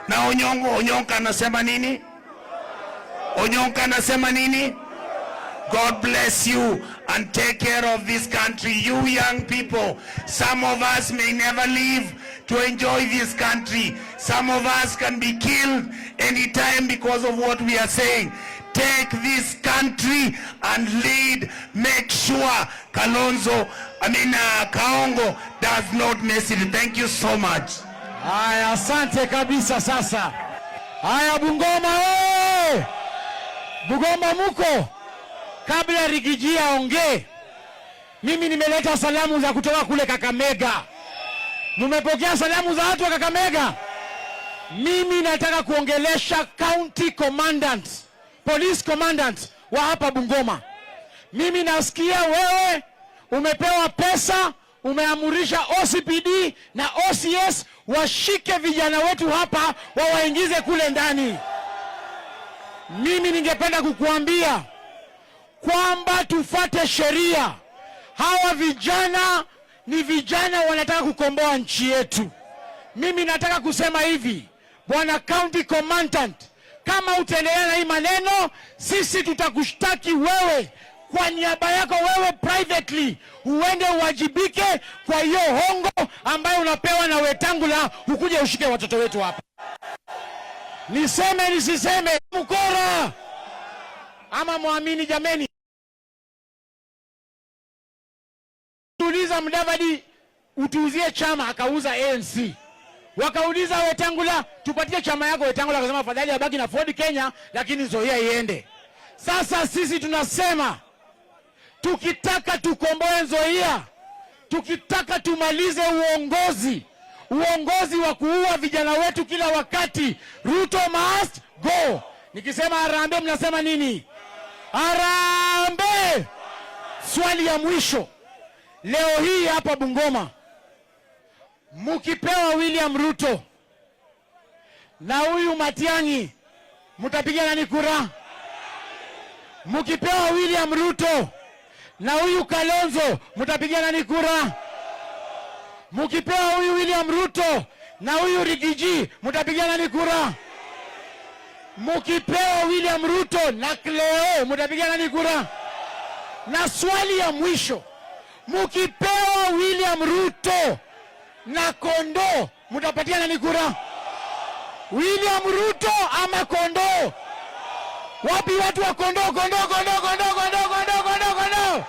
Na Onyongo, Onyonka anasema nini? Onyonka anasema nini? God bless you and take care of this country. You young people, some of us may never live to enjoy this country. Some of us can be killed anytime because of what we are saying. Take this country and lead. Make sure Kalonzo, I mean Kaongo does not mess it. Thank you so much.
Haya, asante kabisa. Sasa haya, Bungoma oye! Bungoma muko? Kabla Riggy G aongee, mimi nimeleta salamu za kutoka kule Kakamega. Mumepokea salamu za watu wa Kakamega? Mimi nataka kuongelesha county commandant, police commandant wa hapa Bungoma. Mimi nasikia wewe umepewa pesa, umeamurisha OCPD na OCS washike vijana wetu hapa wawaingize kule ndani. Mimi ningependa kukuambia kwamba tufate sheria. Hawa vijana ni vijana wanataka kukomboa nchi yetu. Mimi nataka kusema hivi, bwana county commandant, kama utaendelea na hii maneno, sisi tutakushtaki wewe kwa niaba yako wewe privately, uende uwajibike kwa hiyo hongo ambayo unapewa na Wetangula, ukuje ushike watoto wetu hapa. Niseme nisiseme, mkora ama mwamini? Jameni, uliza Mudavadi utuuzie chama, akauza ANC. Wakauliza Wetangula, tupatie chama yako. Wetangula akasema afadhali abaki na Ford Kenya, lakini Nzoia iende. Sasa sisi tunasema tukitaka tukomboe Nzoia, tukitaka tumalize uongozi wa kuua vijana wetu kila wakati, Ruto must go. Nikisema harambee, mnasema nini? Harambee! Swali ya mwisho leo hii hapa Bungoma, mukipewa William Ruto na huyu Matiang'i, mutapiga nani kura? Mukipewa William Ruto na huyu Kalonzo, mutapiga nani kura? Mukipewa huyu William Ruto na huyu Riggy G, mutapiga nani kura? Mukipewa William Ruto na Cleo, mutapiga nani kura? Na swali ya mwisho, mukipewa William Ruto na kondoo, mutapatia nani kura? William Ruto ama kondoo? Wapi watu wa kondoo? Kondoo, kondoo, kondoo, kondoo, kondoo, kondoo, kondoo.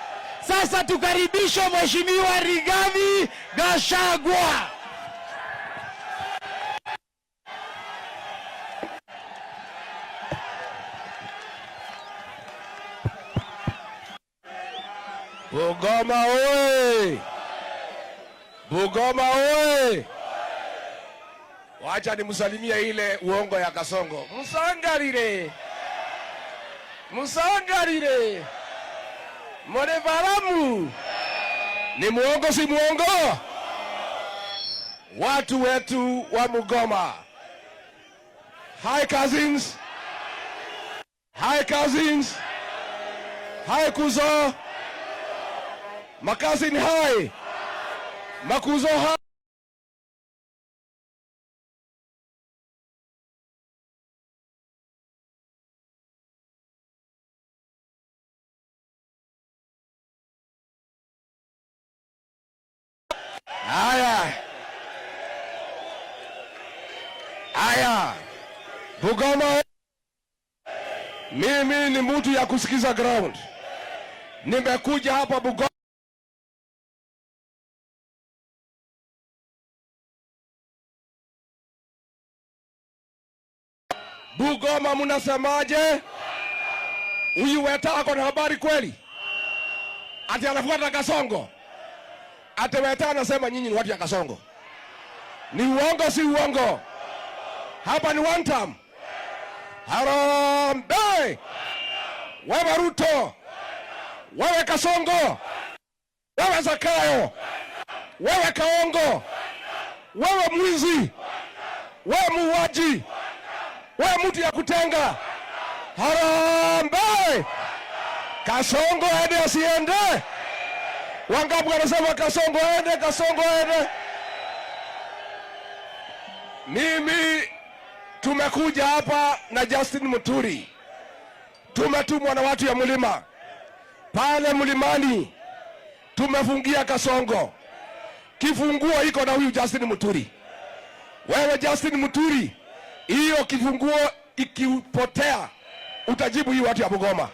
Sasa tukaribishe Mheshimiwa Rigathi Gachagua.
Bungoma oye! Bungoma oye! Wacha nimsalimie ile uongo ya Kasongo. Musangarire, musangarire, Morevaramu. Ni muongo si muongo? Watu wetu wa Mugoma. Hi cousins. Hi cousins. Hi kuzo. Makazini hai. Makuzo hai. Haya. Haya. Bungoma, mimi ni mtu ya kusikiza ground. Nimekuja hapa Bungoma Bungoma, mnasemaje? Huyu Weta ako na habari kweli? Ati anafuata Kasongo? Ati Weta anasema nyinyi ni watu ya Kasongo. Ni uongo si uongo? Hapa ni one term. Harambee! Wewe Ruto, wewe Kasongo, wewe Zakayo, wewe Kaongo, wewe mwizi, wewe muuaji, wewe mtu ya kutenga. Harambee! Kasongo aende asiende? Wangapi wanasema Kasongo aende, Kasongo aende? Mimi tumekuja hapa na Justin Muturi, tumetumwa na watu ya mlima pale mlimani, tumefungia Kasongo, kifunguo iko na huyu Justin Muturi. Wewe Justin Muturi, hiyo kifunguo ikipotea utajibu hii watu ya Bungoma.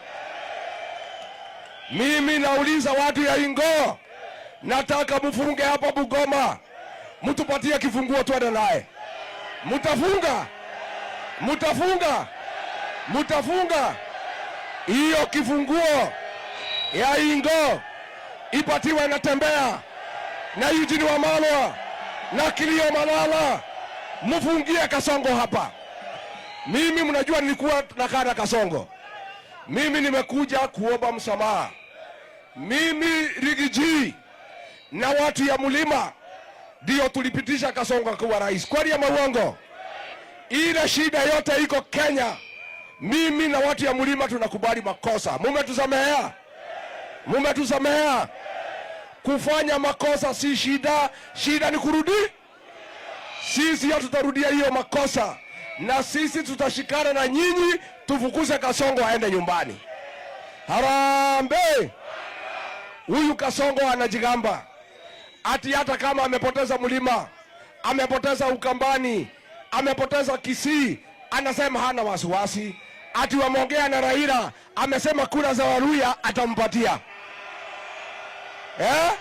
Mimi nauliza watu ya Ingo, nataka mfunge hapa Bungoma, mtupatie kifunguo twende naye. Mutafunga? Mutafunga? Mutafunga? Hiyo kifunguo ya Ingo ipatiwe Natembeya na Eugene Wamalwa na Kilio Malala, mfungie Kasongo hapa. Mimi mnajua nilikuwa nakaa na Kasongo. Mimi nimekuja kuomba msamaha. Mimi Riggy G na watu ya mlima ndio tulipitisha Kasongo kuwa rais. Kweli ama uongo? Ile shida yote iko Kenya. Mimi na watu ya mlima tunakubali makosa. Mumetusamehea? Mumetusamehea? Kufanya makosa si shida, shida ni kurudi. Sisi hatutarudia hiyo makosa, na sisi tutashikana na nyinyi tufukuze Kasongo aende nyumbani. Harambee! Huyu Kasongo anajigamba ati hata kama amepoteza mlima, amepoteza Ukambani, amepoteza Kisii, anasema hana wasiwasi. Ati wameongea na Raila, amesema kura za Waluhya atampatia. Eh?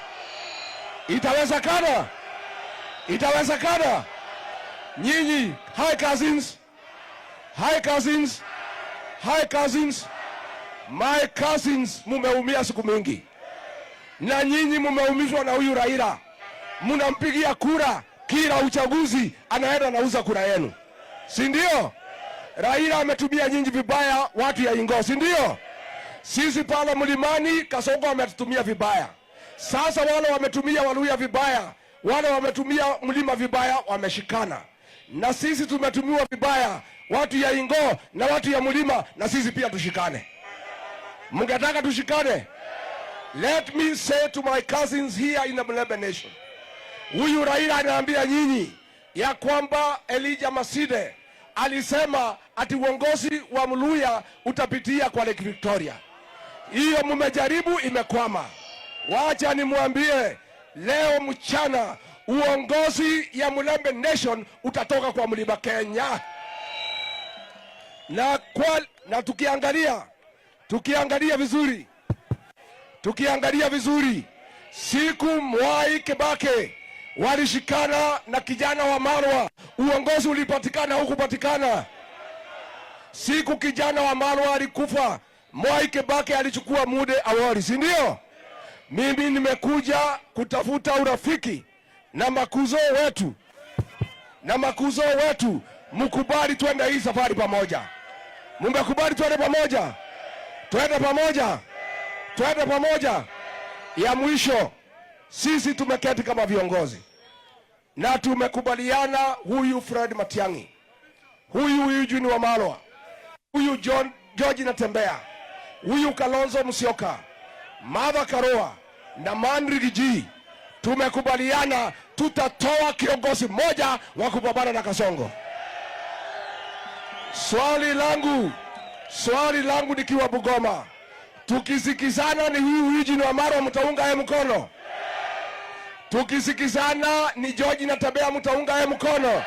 Itawezekana? Itawezekana? Nyinyi, hi cousins. Hi cousins. Hi cousins. My cousins, mumeumia siku mingi. Na nyinyi mumeumizwa na huyu Raila. Mnampigia kura kila uchaguzi, anaenda anauza kura yenu, si ndio? Raila ametumia nyinyi vibaya, watu ya Ingo, si ndio? Sisi pale mlimani Kasongo ametutumia vibaya. Sasa wale wametumia Waluhya vibaya, wale wametumia mlima vibaya, wameshikana na sisi tumetumiwa vibaya, watu ya Ingo na watu ya mlima, na sisi pia tushikane. Mngetaka tushikane? Let me say to my cousins here in the Mulembe Nation, huyu Raila anaambia nyinyi ya kwamba Elijah Masinde alisema ati uongozi wa Mluhya utapitia kwa Lake Victoria. Hiyo mmejaribu, imekwama. Wacha nimwambie leo mchana Uongozi ya Mulembe Nation utatoka kwa Mlima Kenya. Na tukiangalia vizuri, siku Mwai Kibaki walishikana na kijana Wamalwa, uongozi ulipatikana hukupatikana? Siku kijana Wamalwa alikufa, Mwai Kibaki alichukua muda awali, si ndio? Mimi nimekuja kutafuta urafiki na makuzo wetu, mkubali twende hii safari pamoja. Mmekubali twende pamoja? Twende pamoja, twende pamoja. Ya mwisho, sisi tumeketi kama viongozi na tumekubaliana, huyu Fred Matiang'i, huyu Eugene Wamalwa, huyu John George Natembeya, huyu Kalonzo Musyoka, Martha Karua na Riggy G, tumekubaliana tutatoa kiongozi mmoja wa kupambana na Kasongo. Swali langu nikiwa Bungoma, tukisikizana ni huyu Eugene Wamalwa, mtaunga yeye mkono? Tukisikizana ni George Natembeya, mtaunga yeye mkono?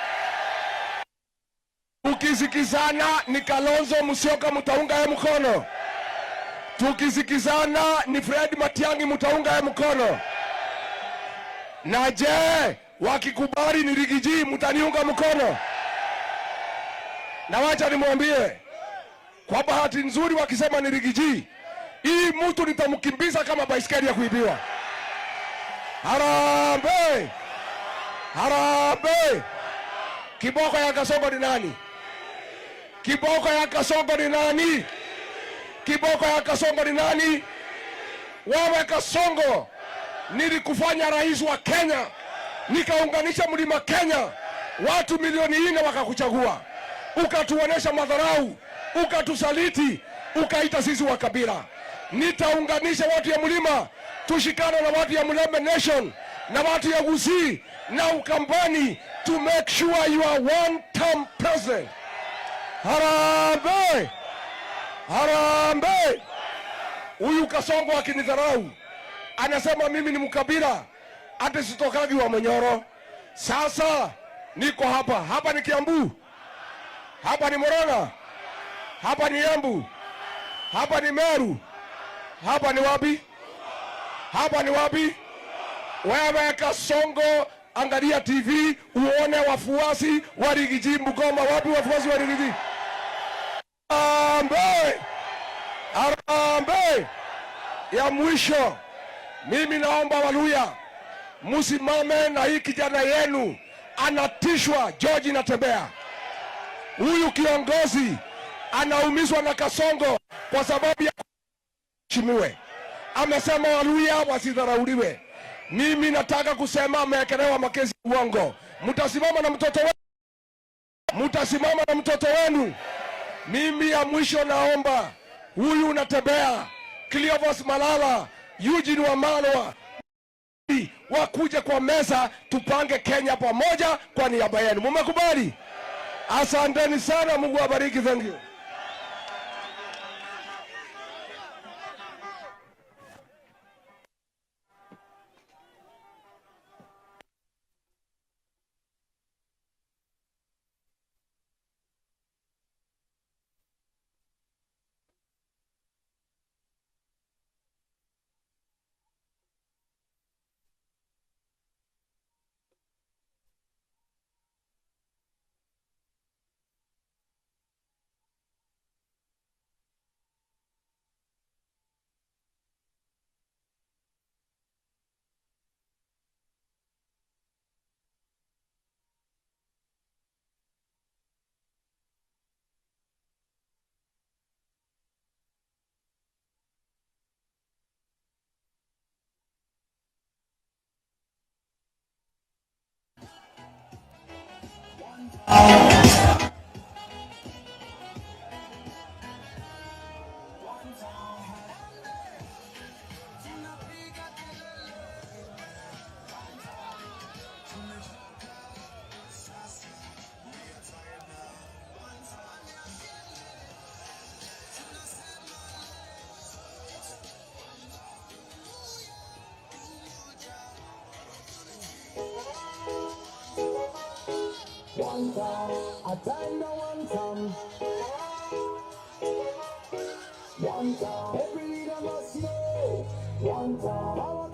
Tukisikizana ni Kalonzo Musyoka, mtaunga yeye mkono? Tukisikizana ni Fred Matiang'i, mtaunga yeye mkono? Na je, wakikubali ni Riggy G, mtaniunga mkono? Na wacha nimwambie, kwa bahati nzuri, wakisema ni Riggy G, hii mtu nitamkimbiza kama baiskeli ya kuibiwa. Harambee! Harambee! Kiboko ya Kasongo ni nani? Kiboko ya Kasongo ni nani? Kiboko ya Kasongo ni nani? Wewe Kasongo, nilikufanya rais wa Kenya, nikaunganisha mlima Kenya, watu milioni 4 wakakuchagua, ukatuonesha madharau, ukatusaliti, ukaita sisi wa kabila. Nitaunganisha watu ya mlima, tushikane na watu ya Mulembe Nation na watu ya Gusii na Ukambani to make sure you are one term president. Harambee! Harambee! Huyu Kasongo akinidharau anasema mimi ni mkabila, hata sitokagi Wamunyoro. Sasa niko hapa, hapa ni Kiambu, hapa ni Murang'a, hapa ni Embu, hapa ni Meru, hapa ni wapi? Hapa ni wapi? Wewe Kasongo, angalia TV uone wafuasi wa Riggy G Bungoma. Wapi wafuasi wa Riggy G? Harambee! Harambee! Ya mwisho, mimi naomba Waluhya msimame na hii kijana yenu anatishwa, George Natembeya. Huyu kiongozi anaumizwa na Kasongo kwa sababu ya heshimiwe. Amesema Waluhya wasidharauliwe. Mimi nataka kusema amewekelewa makesi uongo. Mtasimama na mtoto wenu, mtasimama na mtoto wenu. Mimi ya mwisho naomba huyu Natembeya, Cleophas Malala, Eugene Wamalwa wakuje kwa meza tupange Kenya pamoja kwa niaba yenu. Mumekubali? Asanteni sana, Mungu awabariki. Thank you.
One time, a time no one come. One time, every leader must know. One time, power